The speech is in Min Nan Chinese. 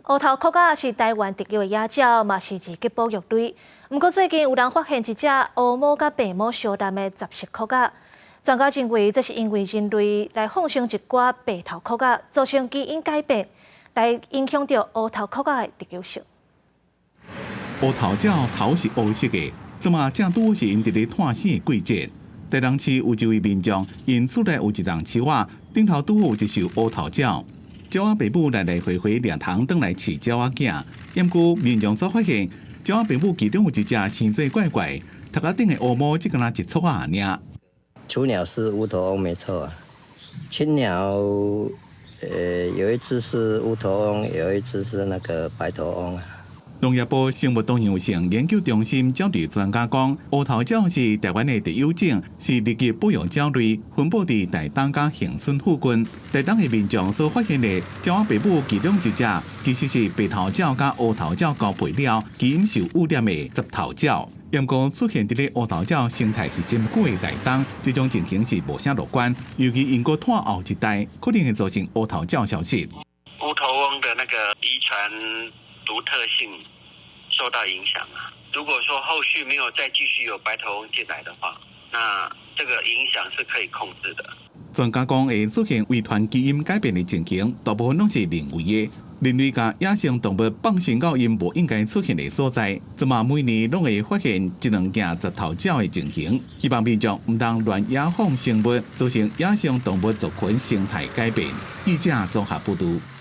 烏頭橐仔是臺灣特有的野鳥，嘛是二級保育類。毋過最近有人發現一隻烏毛佮白毛相澹的雜色橐仔。專家認為，這是因為人類來放生一寡白頭橐仔，造成基因改變，來影響著烏頭橐仔的特有性。烏頭鳥頭是烏色的，這馬正拄是𪜶佇咧湠屎的季節。台東市有一位民眾，𪜶厝內有一叢樹仔，頂頭拄好有一岫烏頭鳥。鳥仔爸母來來回回掠蟲轉來飼鳥仔囝，毋過民眾所發現，鳥仔爸母其中有一隻生做怪怪，頭殼頂的烏毛只敢若一撮仔爾。雛鳥是烏頭翁沒錯啊，親鳥，有一隻是烏頭翁，有一隻是那個白頭翁啊。農業部生物多樣性研究中心鳥類專家講，烏頭鳥是臺灣的特有種，是二級保育鳥類，分布佇台東佮恆春附近。台東的民眾所發現的鳥仔爸母其中一隻，其實是白頭鳥佮烏頭鳥交配了，基因受污染的雜頭鳥。毋過出現佇咧烏頭鳥生態核心區的台東，這種情形是無啥樂觀，尤其𪜶閣湠後一代，可能會造成烏頭鳥消失。烏頭翁的那個遺傳獨特性受到影響啊！如果說後續沒有再繼續有白頭翁進來的話，那這個影響是可以控制的。專家講，會出現遺傳基因改變的情形，大部分攏是人為的。人類共野生動物放生到𪜶無應該出現的所在，這馬每年攏會發現一兩件雜頭鳥的情形。希望民眾毋通亂野放生物，造成野生動物族群生態改變。記者綜合報導。